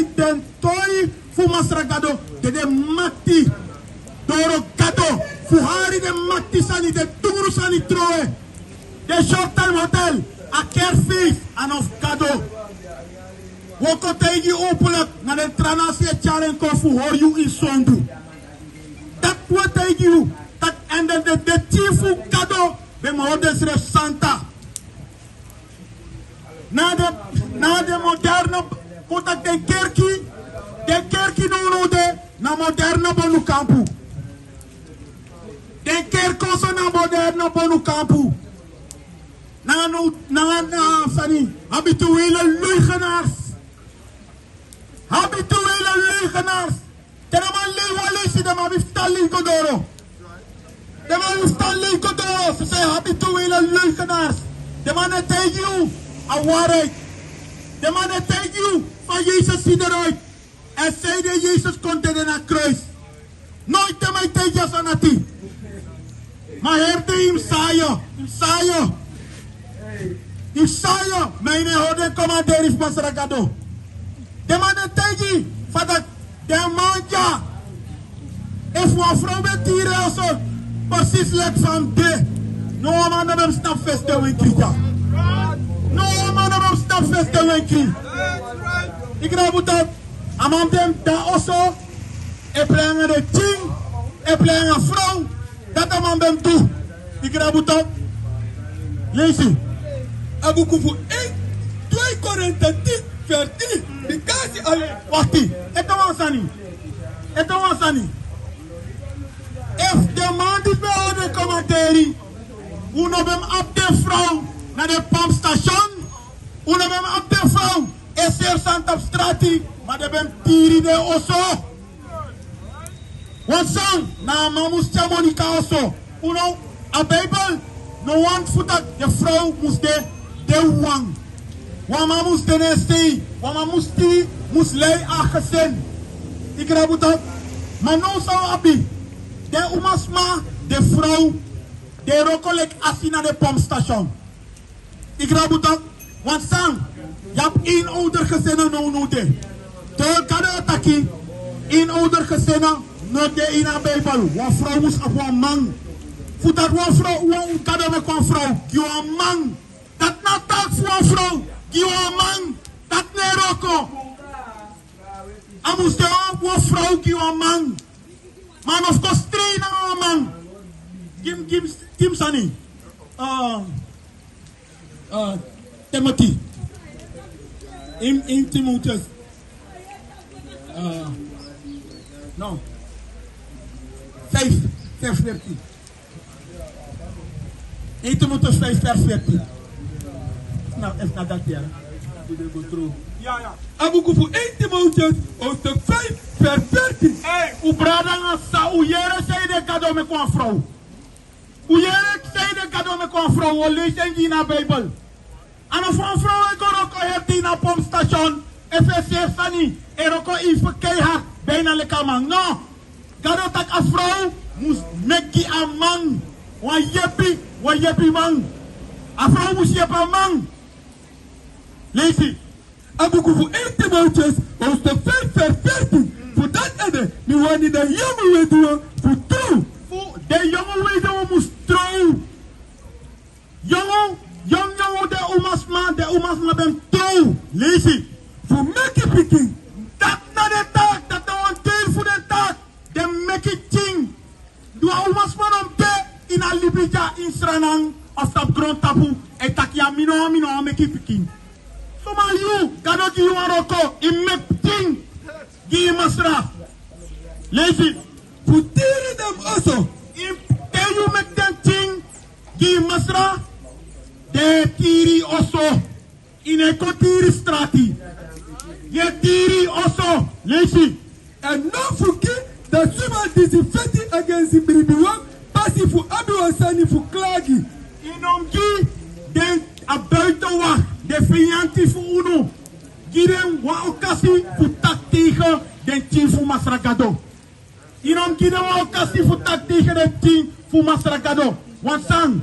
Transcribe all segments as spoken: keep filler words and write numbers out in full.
Den toi fu Masra Gado de den makti. Doro Gado fu hari den makti sani, den tungru sani trowe. Den short time hotel, a kerfeest, a no fu Gado. Wi o kon taigi yu openlijk, na den tra nâsi e tyari en kon fu hori yu ini sondu. Dati wi e taigi yu, taki èn den, den, den tiri fu Gado ben mus hori densrefi santa. Na den, na den moderne, kon taki den kerki, den kerki nownow de na moderne bonukampu. Den kerki oso na moderne bonukampu. Na, na, na, na sani, habituele leugenaars. Habituele leugenaars. Te den man lei wan leisi, den man abi fu tan lei go doro. Den man abi fu tan lei go doro, ze zijn habituele leugenaars. Den man e taigi yu a waarheid. Den man e taigi yu fa Yesus si eruit. Èn sanede Yesus kon dede na kruis. Nooit den man e taigi yu a sani dati. Ma heri den, yu mus sayo, yu mus sayo. Yu mus sayo, ma yu no e hori den komanderi fu Masra Gado. Den man e taigi fa dati den man dya. Efu wan frow ben tiri en oso, precies leki fa mi de. No wan man no ben mus tan fesi den wenkri dya. No wan man no ben mus tan fesi den wenkri. Yu grabu dati. A man ben de na oso, e prei nanga den pikin, e prei nanga frow, dati a man ben du. Yu grabu dati. Leisi. A buku fu één, twee Korinte tien, vers drie. Bikasi ale. Wakti. Ete wan sani. Ete wan sani. Efu den man disi ben hori den komanderi, un no ben mus abi den frow na den pompstation, un no ben mus abi den frow e seri sani tapu strati, ma den ben tiri den oso. Wan sani, na a man mus tyari moni kon na oso. Un no, a Bijbel no wani fu taki den frow mus de den wawan. Wan man mus de na en sei, wan man mus tiri, mus lei a gezin. Yu grabu dati. Ma now san un abi, den umasma, den frow, den e wroko leki asi na den pompstation. Yu grabu dati. Wan sani, yu abi eenoudergezinnen nownow de. Te Gado e taki, eenoudergezinnen no de ini a Bijbel. Wan frow mus abi wan man. Fu dati wan frow, wan Gado meki wan frow gi wan man. Dati na a taak fu wan frow gi wan man. Dati no e wroko. A mus de wan frow gi wan man. Ma a no fu kon strei nanga wan man. Gi mi, gi mi, gi mi sani. Ah, ah, Timothy. Een, een Timotheus. Ah, no. Vijf, vers veertien. Ete mutu vijf vers veertien. Nou, is na dat jaar. Ja, ja. A buku fu één Timotheus, hoofdstuk vijf, vers veertien. Hey, un brada nanga sisa, un yere sanede Gado meki wan frow. Un yere sanede Gado meki wan frow, un o leisi en gi yu na Bijbel. A no fu wan frow e go wroko heri dei na pompstation, efu e seri sani, e wroko even keihard, bijna leki a man. No. Gado taki a frow mus meki gi a man wan yepi, wan yepiman. A frow mus yepi a man. Leisi. A buku fu één Timotheus, hoofdstuk vijf, vers veertien. Fu dati ede, mi wani den yongu weduwe fu trow. Fu den yongu weduwe mus trow. Yongu, yongu, yongu, den umasma, den umasma ben trow. Leisi. Fu meki pikin. Dati na den taak, dati na wan deel fu den taak. Den meki pikin. Wan umasma no mus de ini a libi dya ini Sranan of tapu grontapu, e taki ya mi no, mi no wani meki pikin. Suma yu, Gado gi yu wan wroko, yu meki pikin gi yu masra. Leisi. Fu tiri den oso. Te yu meki den pikin gi yu masra, den e tiri oso. Yu no e kon tiri strati. Yu e tiri oso. Leisi. Èn no fu gi den suma disi feti against bribiwan pasi fu abi wan sani fu klagi. Yu no mus gi den a buitenwacht, den fiyanti fu unu, gi den wan okasi fu taki tegen den pikin fu Masra Gado. Yu no mus gi den wan okasi fu taki tegen den pikin fu Masra Gado. Wan sani.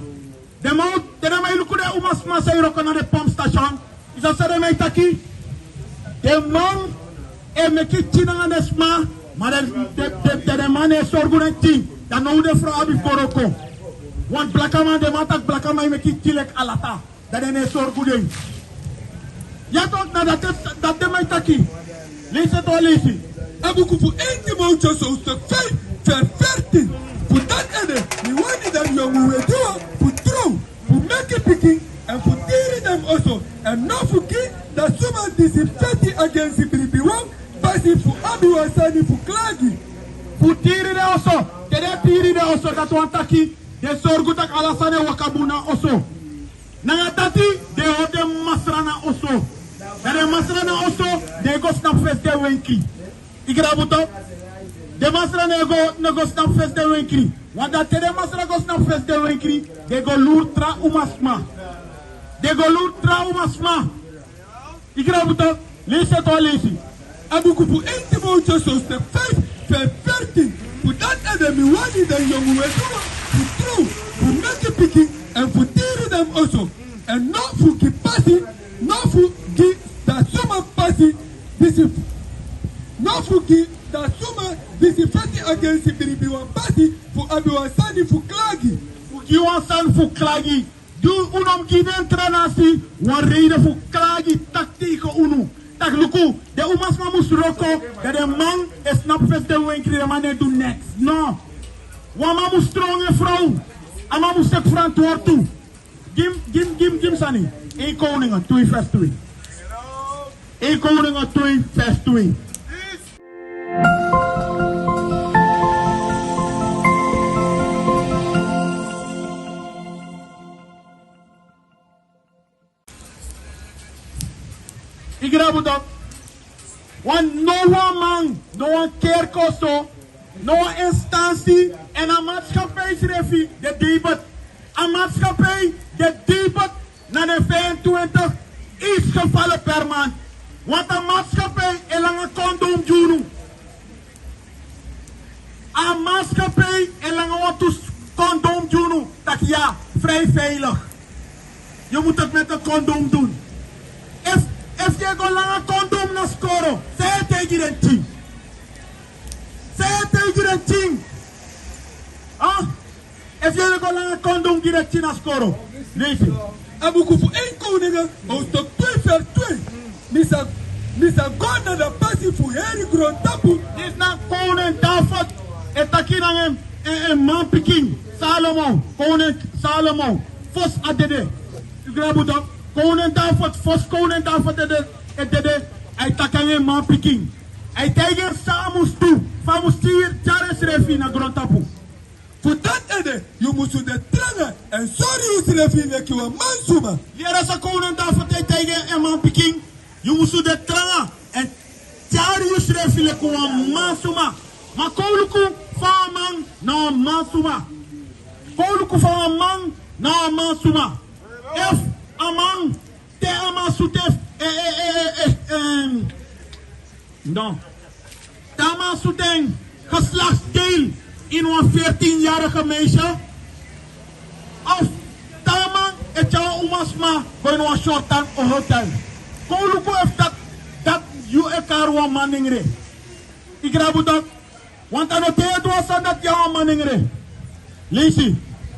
Den man, te den man e luku den umasma san e wroko na den pompstation, yu sa san den man e taki. Den man, E meki kin nanga den sma, ma den, den, den, den, den man no e sorgu den kin. Dan now den frow abi fu go wroko. Wan blakaman, den man taki blakaman e meki kin leki alata. Dan den no e sorgu den. Ya toch, na dati, dati den man e taki. Leisi tu, leisi. A buku fu één Timotheus hoofdstuk vijf, vers veertien. Fu dati ede, mi wani den yongu weduwe fu trouw, fu meki pikin, èn fu tiri den oso, èn no fu gi den suma disi feti against bribiwan pasi fu abi wan sani fu klagi. Fu tiri den oso, te den tiri den oso, dati wani taki den sorgu taki ala sani e waka bun na oso. Nanga dati den hori den masra na oso. Dan den masra na oso, den e go snapu fesi den wenkri. Yu grabu toch? Den masra no e go, no go snapu fesi den wenkri. Want dan te den masra go snapu fesi den wenkri, den go luru tra umasma. Den go luru tra umasma. Yu grabu toch? Leisi tu, leisi. A buku fu één Timotheus hoofdstuk vijf, vers veertien. Fu dati ede mi wani den yongu weduwe fu trouw, fu meki pikin, èn fu tiri den oso. Èn no fu gi pasi, no fu gi den suma pasi disi, no fu gi den suma disi feti against bribiwan pasi fu abi wan sani fu klagi. Fu gi wan sani fu klagi. Di un no mu gi den tra nasi wan reden fu klagi, taki tegen unu. Taki luku, den umasma mus wroko, dan den man e snapu fesi den wenkri, den man no e du neks. No. Wan man mus strong, en frow. A man mus teki frantwortu. Gi mi, gi mi, gi mi, gi mi sani. Een Koningen twee vers twee. Een Koningen twee vers twee. Yu grabu toch? Want no wan man, no wan kerkoso, no wan instansi, èn a maatskappij srefi de debet. A maatskappij de debet na den vijfentwintig is gevallen per maand. Want a maatskappij e langa condoom gi unu. A maatskappij e langa wantu condoom gi unu, taki ya, vrij veilig. Je moet het met een condoom doen. Efu, efu yu e go langa condoom na skoro, san yu e taigi den pikin? San yu e taigi den pikin? Ah? Efu yu e go langa condoom gi den pikin na skoro. Leisi. A buku fu één Koningen, hoofdstuk twee vers twee. Mi sa, mi sa go na den pasi fu heri grontapu. Disi na koning David e taki nanga en, en, en manpikin Salomo, koning Salomo, fosi a dede. Yu grabu toch? Koning David, fosi koning David e dede, e dede, a e taki nanga en manpikin. A e taigi en san a mus du, fa a mus tyari ensrefi na grontapu. Fu dati ede, yu musu de tranga èn sori yusrefi leki wan mansuma. Yere san koning David e taigi en manpikin. Yu musu de tranga èn tyari yusrefi leki wan mansuma. Ma kon luku fa wan man na wan mansuma. Kon luku fa wan man na wan mansuma. Efu a man, te a man sutu en, eh, eh, eh, eh, eh, eh, no. Te a man sutu en geslachtsdeel in wan veertienjarige meisje. Of te a man e tyari wan umasma go ini wan shortan of hotel. Kon luku efu dati, dati yu e kari wan manengre. Yu grabu toch? Want a no te yu e du wan sani dati yu na wan manengre. Leisi.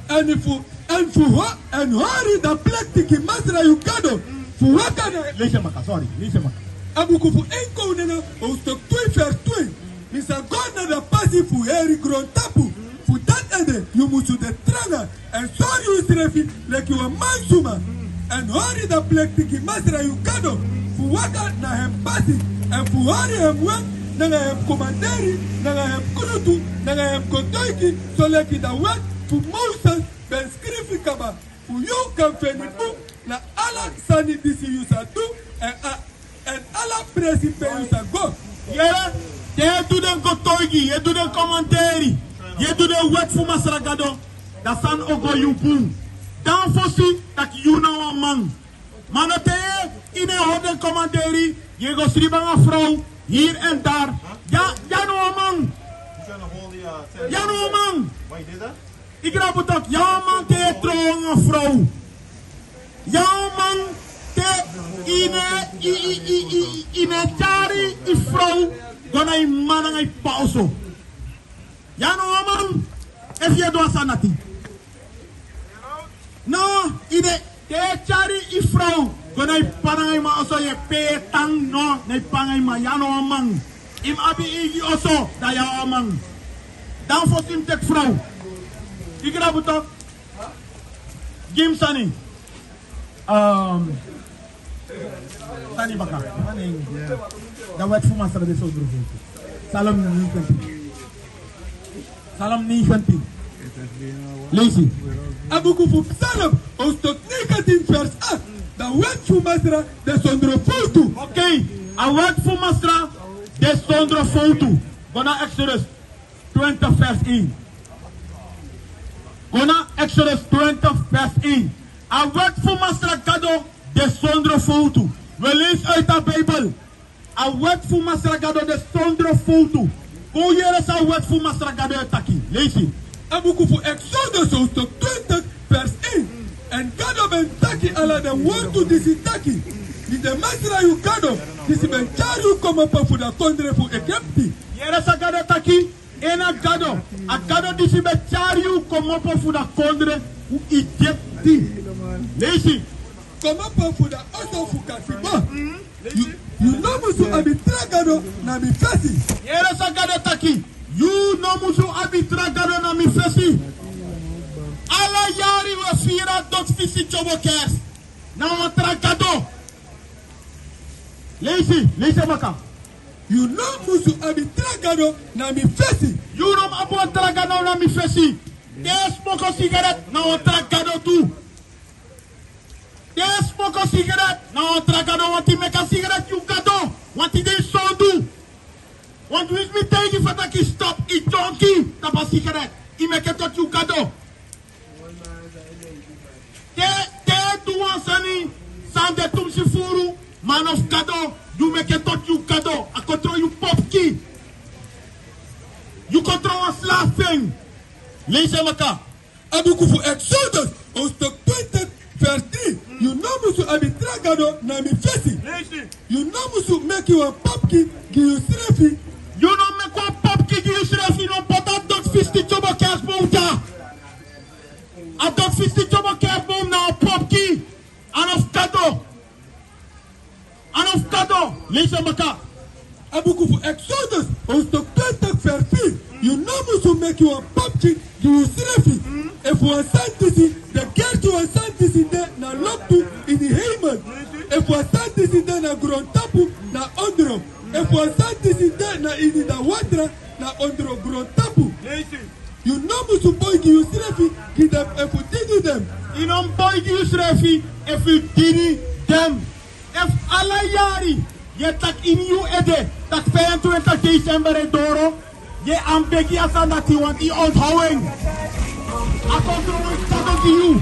Èn fu, èn fu ho-, èn hori dan plekti gi Masra yu Gado fu waka na. Leisi en baka, sorry. Leisi en baka. A buku fu één Koningen, hoofdstuk twee vers twee. Mi sa go na den pasi fu heri grontapu. Fu dati ede, yu musu de tranga èn sori yusrefi leki wan mansuma. Èn hori dan plekti gi Masra yu Gado fu waka na en pasi, èn fu hori en wet nanga en komanderi, nanga en krutu, nanga en kotoigi, soleki dan wet fu Moses ben skrifi kaba, fu yu kan feni bun na ala sani disi yu sa du, èn a, èn ala presi pe yu sa go. Yere, te yu e du den kotoigi, yu e du den komanderi, yu e du den wet fu Masra Gado, dan sani o go yu bun. Dan fosi taki yu na wan man. Ma no te yu e ini en hori den komanderi, yu e go sribi nanga frow hier en daar. Ya, ya no wan man. Ya no wan man. Yu grabu toch, ya wan man te yu e trouw nanga frow. Ya wan man te, Yu no e, yu, yu, yu, yu, yu no e tyari yu frow go na yu mma nanga yu p'pa oso. Yu a no wan man efu yu e du a sani dati. No, yu no e, te yu e tyari yu frow go na yu p'pa nanga yu mma oso, yu e pee tan, no, na yu p'pa nanga yu mma, yu a no wan man. Yu mus abi eigi oso, dan yu a wan man. Dan fosi yu mus teki frow. Yu grabu tok. Gi mi sani. Ehm, sani baka. Sani. Dan wet fu Masra de sondro fowtu. Psalm negentien. Psalm negentien. Leisi. A buku fu Psalm, hoofdstuk negentien, vers acht. Dan wet fu Masra de sondro fowtu. Oké. A wet fu Masra de sondro fowtu. Go na Exodus twintig vers één. Go na Exodus twintig vers één. A wet fu Masra Gado de sondro fowtu. We leisi uit a Bijbel. A wet fu Masra Gado de sondro fowtu. Go yere san a wet fu Masra Gado e taki. Leisi. A buku fu Exodus hoofdstuk twintig vers één. Èn Gado ben taki ala den wortu disi taki: Mi de Masra yu Gado, disi ben tyari yu komopo fu a kondre fu Egipti. Yere san Gado e taki. En a Gado, a Gado disi ben tyari yu komopo fu a kondre fu Egipti. Leisi. Komopo fu a oso fu kasibo. Yu, yu no musu abi tra gado na mi fesi. Yere san Gado taki. Yu no musu abi tra gado na mi fesi. Ala yari we firi a doti fisi tyobo kerst na wan tra gado. Leisi, leisi baka. Yu no musu abi tra gado na mi fesi. Yu no musu abi wan tra gado na mi fesi. Te yu e smoko sigaret na wan tra gado tu. Te yu e smoko sigaret na wan tra gado, want yu meki a sigaret yu gado. Want yu de sondu. Want winsi mi taigi yu fa taki stop, yu dyonki tapu a sigaret, yu meki en tot yu gado. Te, te yu e du wan sani san de tumsi furu, man of gado, yu meki en tot yu gado. A kontrol yu popki. Yu kontrol wan slaaf fu en. Leisi en baka. A buku fu Exodus, hoofdstuk twintig, vers drie. Yu no musu abi tra gado na mi fesi. Leisi. Yu no musu meki wan popki gi yusrefi. Yu no meki wan popki gi yusrefi, no poti a doti fisi tyobo kerst bow dya. A doti fisi tyobo kerst bow na wan popki. A no fu gado. A no fu gado. Leisi en baka. A buku fu Exodus, hoofdstuk twintig, vers vier. Yu no musu meki wan popki gi yusrefi. Efu wan sani disi de gersi wan sani disi de na loktu ini hemel. Efu wan sani disi de na grontapu, na ondro. Efu wan sani disi de na ini a watra, na ondro grontapu. Leisi. Yu no musu boigi yusrefi gi den efu dini den. Yu no mus boigi yusrefi efu yu dini den. Efu ala yari yu e taki ini yu ede taki vijfentwintig december e doro, yu e begi a sani dati, want yu onthou en. A kon tron wan kado gi yu.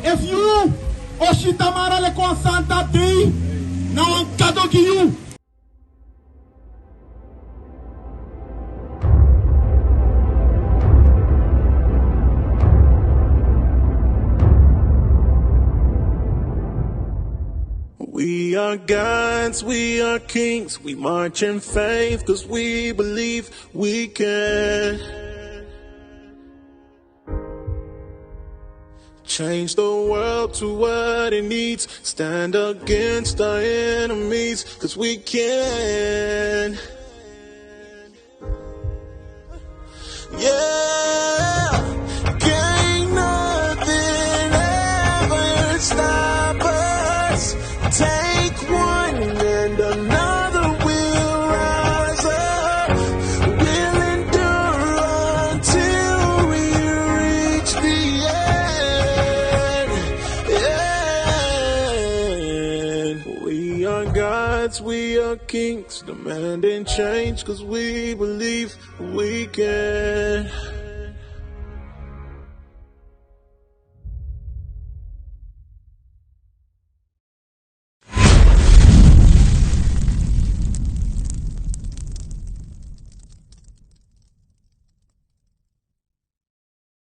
Efu yu o si tamara leki wan santa dei, na wan kado gi yu. We are gods, we are kings, we march in faith, 'cause we believe we can. Change the world to what it needs. Stand against our enemies, 'cause we can. Yeah, can't nothing ever stop us. Take one and another will rise up. We'll endure until we reach the end. And we are gods, we are kings, demanding change 'cause we believe we can.